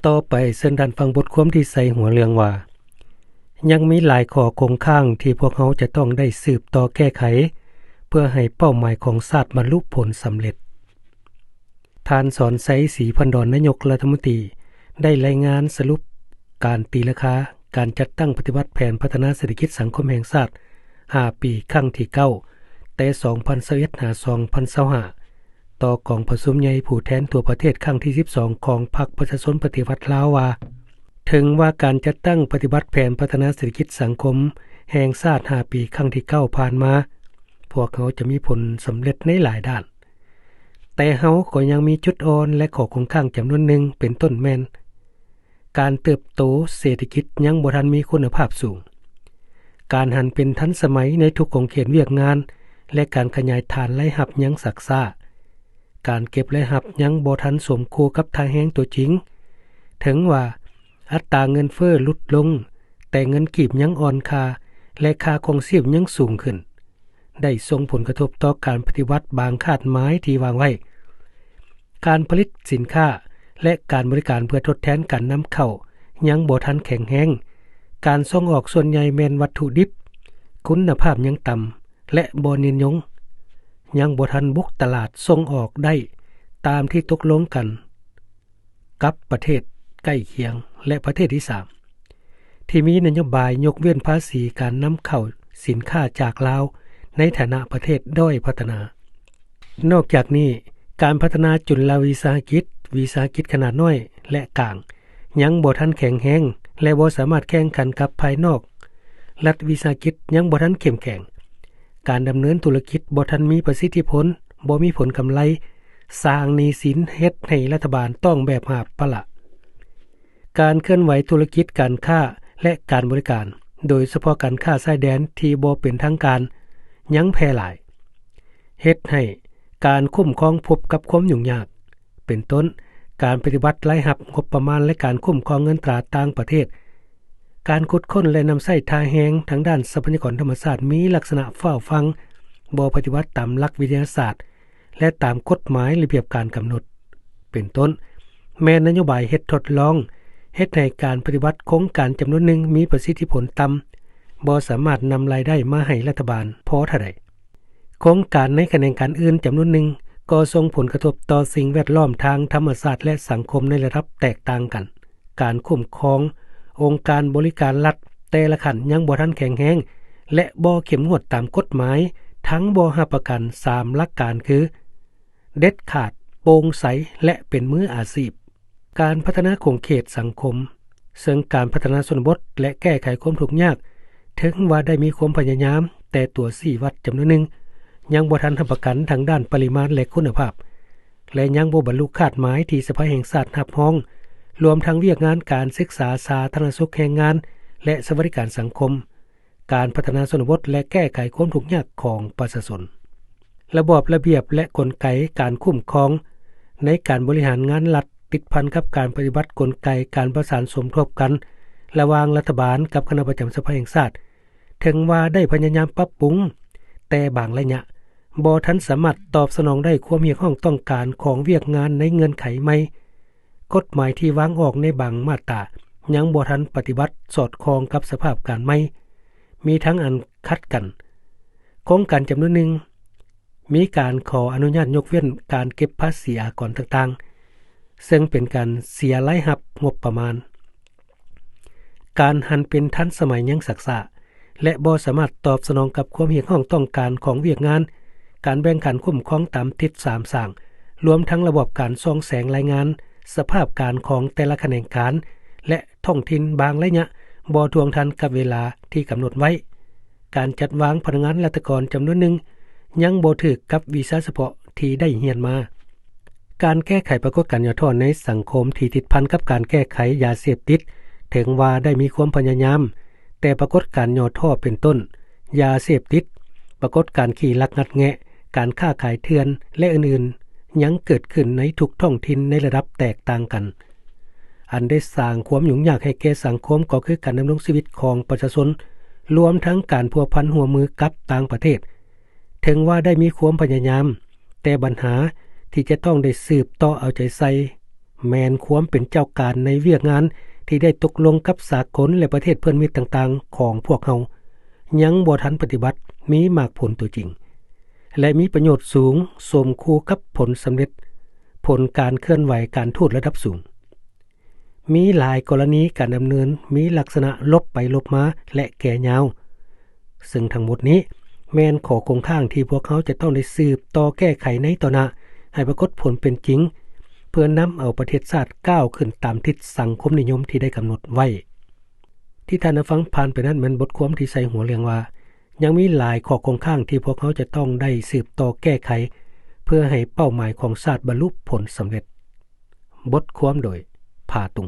ຕໍ່ໄປເຊີນທ່ານຟັງບົດຄວາມທີ່ໃສ່ຫົວເລື່ອງວ່າ ຍັງມີຫຼາຍຂໍ້ຄົງຄ້າງທີ່ພວກເຮົາຈະຕ້ອງໄດ້ສືບຕໍ່ແກ້ໄຂ ເພື່ອໃຫ້ເປົ້າໝາຍຂອງຊາດບັນລຸຜົນສຳເລັດ. ທ່ານ ສອນໄຊ ສີພັນດອນ ນາຍົກລັດຖະມົນຕີ ໄດ້ລາຍງານສະຫຼຸບການຕີລາຄາການຈັດຕັ້ງປະຕິບັດແຜນພັດທະນາເສດຖະກິດສັງຄົມແຫ່ງຊາດຫ້າປີຄັ້ງທີເກົ້າ ແຕ່ສອງພັນຊາວເອັດ ຫາ ສອງພັນຊາວຫ້າ ຕໍ່ກອງປະຊຸມໃຫຍ່ຜູ້ແທນທົ່ວປະເທດຄັ້ງທີສິບສອງ ຂອງພັກປະຊາຊົນປະຕິວັດລາວວ່າ ເຖິງວ່າການຈັດຕັ້ງປະຕິບັດແຜນພັດທະນາເສດຖະກິດສັງຄົມແຫ່ງຊາດຫ້າປີຄັ້ງທີເກົ້າຜ່ານມາ ພວກເຮົາຈະມີຜົນສຳເລັດໃນຫຼາຍດ້ານ, ແຕ່ເຮົາກໍຍັງມີຈຸດອ່ອນ ແລະ ຂໍ້ຄົງຄ້າງຈຳນວນໜຶ່ງ ເປັນຕົ້ນແມ່ນ ການເຕີບໂຕເສດຖະກິດຍັງບໍ່ທັນມີຄຸນນະພາບສູງ, ການຫັນເປັນທັນສະໄໝໃນທຸກຂົງເຂດວຽກງານ ແລະ ການຂະຫຍາຍຖານລາຍຮັບຍັງຊັກຊ້າ, ການເກັບລາຍຮັບຍັງບໍ່ທັນສົມຄູ່ກັບທ່າແຮງຕົວຈິງ. ເຖິງວ່າອັດຕາເງິນເຟີ້ຫຼຸດລົງ, ແຕ່ເງິນກີບຍັງອ່ອນຄ່າ ແລະ ຄ່າຄອງຊີບຍັງສູງຂຶ້ນ, ໄດ້ສົ່ງຜົນກະທົບຕໍ່ການປະຕິບັດບາງຄາດໝາຍທີ່ວາງໄວ້. ການຜະລິດສິນຄ້າ ແລະ ການບໍລິການເພື່ອທົດແທນການນຳເຂົ້າຍັງບໍ່ທັນແຂງແຮງ, ການສົ່ງອອກສ່ວນໃຫຍ່ແມ່ນວັດຖຸດິບ, ຄຸນນະພາບຍັງຕ່ຳ ແລະ ບໍ່ຍືນຍົງ, ຍັງບໍ່ທັນບຸກຕະຫຼາດສົ່ງອອກໄດ້ຕາມທີ່ຕົກລົງກັນກັບປະເທດໃກ້ຄຽງ ແລະ ປະເທດທີສາມ ທີ່ມີນະໂຍບາຍຍົກເວັ້ນພາສີການນຳເຂົ້າສິນຄ້າຈາກລາວໃນຖານະປະເທດດ້ອຍພັດທະນາ. ນອກຈາກນີ້, ການພັດທະນາຈຸນລະວິສາຫະກິດ, ວິສາຫະກິດຂະໜາດນ້ອຍ ແລະ ກາງ ຍັງບໍ່ທັນແຂງແຮງ ແລະ ບໍ່ສາມາດແຂ່ງຂັນກັບພາຍນອກລັດວິສາຫະກິດຍັງບໍ່ທັນເຂັ້ມແຂງ, ການດຳເນີນທຸລະກິດບໍ່ທັນມີປະສິດທິຜົນ, ບໍ່ມີຜົນກຳໄລ, ສ້າງໜີ້ສິນເຮັດໃຫ້ລັດຖະບານຕ້ອງແບກຫາບພາລະ. ການເຄື່ອນໄຫວທຸລະກິດການຄ້າ ແລະ ການບໍລິການ, ໂດຍສະເພາະການຄ້າຊາຍແດນທີ່ບໍ່ເປັນທາງການ ຍັງແຜ່ຫຼາຍ, ເຮັດໃຫ້ການຄຸ້ມຄອງພົບກັບຄວາມຫຍຸ້ງຍາກ. ເປັນຕົ້ນ, ການປະຕິບັດລາຍຮັບ, ງົບປະມານ ແລະ ການຄຸ້ມຄອງເງິນຕາຕ່າງປະເທດ, ການຂຸດຄົ້ນ ແລະ ນຳໃຊ້ທ່າແຮງທາງດ້ານຊັບພະຍາກອນທຳມະຊາດມີລັກສະນະຟ້າວຟັ່ງ, ບໍ່ປະຕິບັດຕາມຫຼັກວິທະຍາສາດ ແລະ ຕາມກົດໝາຍລະບຽບການກຳນົດ. ເປັນຕົ້ນ, ແມ່ນນະໂຍບາຍເຮັດທົດລອງ, ເຮັດໃຫ້ການປະຕິບັດໂຄງການຈຳນວນໜຶ່ງມີປະສິດທິຜົນຕ່ຳ, ບໍ່ສາມາດນຳລາຍໄດ້ມາໃຫ້ລັດຖະບານພໍເທົ່າໃດ. ໂຄງການໃນຂະແໜງການອື່ນຈຳນວນໜຶ່ງກໍສົ່ງຜົນກະທົບຕໍ່ສິ່ງແວດລ້ອມທາງທຳມະຊາດ ແລະ ສັງຄົມໃນລະດັບແຕກຕ່າງກັນ. ການຄຸ້ມຄອງອົງການບໍລິການລັດແຕ່ລະຂັ້ນຍັງບໍ່ທັນແຂງແຮງ ແລະ ບໍ່ເຂັ້ມງວດຕາມກົດໝາຍ, ທັງບໍ່ຮັບປະກັນສາມຫຼັກການຄື ເດັດຂາດ, ໂປ່ງໃສ ແລະ ເປັນມືອາຊີບ. ການພັດທະນາຂົງເຂດສັງຄົມ, ເຊິ່ງການພັດທະນາຊົນນະບົດ ແລະ ແກ້ໄຂຄວາມທຸກຍາກ, ເຖິງວ່າໄດ້ມີຄວາມພະຍາຍາມ, ແຕ່ຕົວຊີ້ວັດຈຳນວນໜຶ່ງຍັງບໍ່ທັນຮັບປະກັນທາງດ້ານປະລິມານ ແລະ ຄຸນນະພາບ, ແລະ ຍັງບໍ່ບັນລຸຄາດໝາຍທີ່ສະພາແຫ່ງຊາດຮັບຮອງ, ລວມທັງວຽກງານການສຶກສາ, ສາທາລະນະສຸກ, ແຮງງານ ແລະ ສະຫວັດດີການສັງຄົມ, ການພັດທະນາຊົນນະບົດ ແລະ ແກ້ໄຂຄວາມທຸກຍາກຂອງປະຊາຊົນ. ລະບອບລະບຽບ ແລະ ກົນໄກການຄຸ້ມຄອງໃນການບໍລິຫານງານລັດ ຕິດພັນກັບການປະຕິບັດກົນໄກການປະສານສົມທົບກັນລະຫວ່າງລັດຖະບານກັບຄະນະປະຈຳສະພາແຫ່ງຊາດ, ເຖິງວ່າໄດ້ພະຍາຍາມປັບປຸງ, ແຕ່ບາງໄລຍະບໍ່ທັນສາມາດຕອບສະໜອງໄດ້ຄວາມຮຽກຮ້ອງຕ້ອງການຂອງວຽກງານໃນເງື່ອນໄຂໃໝ່. ກົດໝາຍທີ່ວາງອອກໃນບາງມາດຕາຍັງບໍ່ທັນປະຕິບັດສອດຄ່ອງກັບສະພາບການໃໝ່, ມີທັງອັນຂັດກັນ. ໂຄງການຈຳນວນໜຶ່ງມີການຂໍອະນຸຍາດຍົກເວັ້ນການເກັບພາສີອາກອນຕ່າງໆ, ເຊິ່ງເປັນການເສຍລາຍຮັບງົບປະມານ. ການຫັນເປັນທັນສະໄໝຍັງຊັກຊ້າ ແລະ ບໍ່ສາມາດຕອບສະໜອງກັບຄວາມຮຽກຮ້ອງຕ້ອງການຂອງວຽກງານ, ການແບ່ງການຄຸ້ມຄອງຕາມທິດສາມສ້າງ, ລວມທັງລະບອບການສ່ອງແສງລາຍງານສະພາບການຂອງແຕ່ລະຂະແໜງການ ແລະ ທ້ອງຖິ່ນບາງໄລຍະບໍ່ທ່ວງທັນກັບເວລາທີ່ກຳນົດໄວ້. ການຈັດວາງພະນັກງານລັດຖະກອນຈຳນວນໜຶ່ງຍັງບໍ່ຖືກກັບວິຊາສະເພາະທີ່ໄດ້ຮຽນມາ. ການແກ້ໄຂປາກົດການຫຍໍ້ທໍ້ໃນສັງຄົມທີ່ຕິດພັນກັບການແກ້ໄຂຢາເສບຕິດ, ເຖິງວ່າໄດ້ມີຄວາມພະຍາຍາມ, ແຕ່ປາກົດການຫຍໍ້ທໍ້ເປັນຕົ້ນ ຢາເສບຕິດ, ປາກົດການຂີ້ລັກງັດແງະ, ການຄ້າຂາຍເຖື່ອນ ແລະ ອື່ນໆ ຍັງເກີດຂຶ້ນໃນທຸກທ້ອງຖິ່ນໃນລະດັບແຕກຕ່າງກັນ. ອັນໄດ້ສ້າງຄວາມຫຍຸ້ງຍາກໃຫ້ແກ່ສັງຄົມກໍຄືການດຳລົງຊີວິດຂອງປະຊາຊົນ, ລວມທັງການພົວພັນຮ່ວມມືກັບຕ່າງປະເທດ. ເຖິງວ່າໄດ້ມີຄວາມພະຍາຍາມ, ແຕ່ບັນຫາທີ່ຈະຕ້ອງໄດ້ສືບຕໍ່ເອົາໃຈໃສ່ ແມ່ນຄວາມເປັນເຈົ້າການໃນວຽກງານທີ່ໄດ້ຕົກລົງກັບສາກົນ ແລະ ປະເທດເພື່ອນມິດຕ່າງໆຂອງພວກເຮົາ ຍັງບໍ່ທັນປະຕິບັດມີໝາກຜົນຕົວຈິງ ແລະ ມີປະໂຫຍດສູງ ສົມຄູ່ກັບຜົນສຳເລັດ ຜົນການເຄື່ອນໄຫວການທູດລະດັບສູງ. ມີຫຼາຍກໍລະນີການດຳເນີນມີລັກສະນະຫຼົບໄປຫຼົບມາ ແລະ ແກ່ຍາວ ຊຶ່ງທັງໝົດນີ້ແມ່ນຂໍ້ຄົງຄ້າງທີ່ພວກເຮົາຈະຕ້ອງໄດ້ສືບຕໍ່ແກ້ໄຂໃນຕໍ່ໜ້າ ໃຫ້ປາກົດຜົນເປັນຈິງ ເພື່ອນຳເອົາປະເທດຊາດກ້າວຂຶ້ນຕາມທິດສັງຄົມນິຍົມທີ່ໄດ້ກຳນົດໄວ້. ທີ່ທ່ານໄດ້ຟັງຜ່ານໄປນັ້ນແມ່ນບົດຄວາມທີ່ໃສ່ຫົວເລື່ອງວ່າ ຍັງມີຫຼາຍຂໍ້ຄົງຄ້າງທີ່ພວກເຮົາຈະຕ້ອງໄດ້ສືບຕໍ່ແກ້ໄຂ ເພື່ອໃຫ້ເປົ້າໝາຍຂອງຊາດບັນລຸຜົນສຳເລັດ. ບົດຄວາມໂດຍ ພາຕຸງ.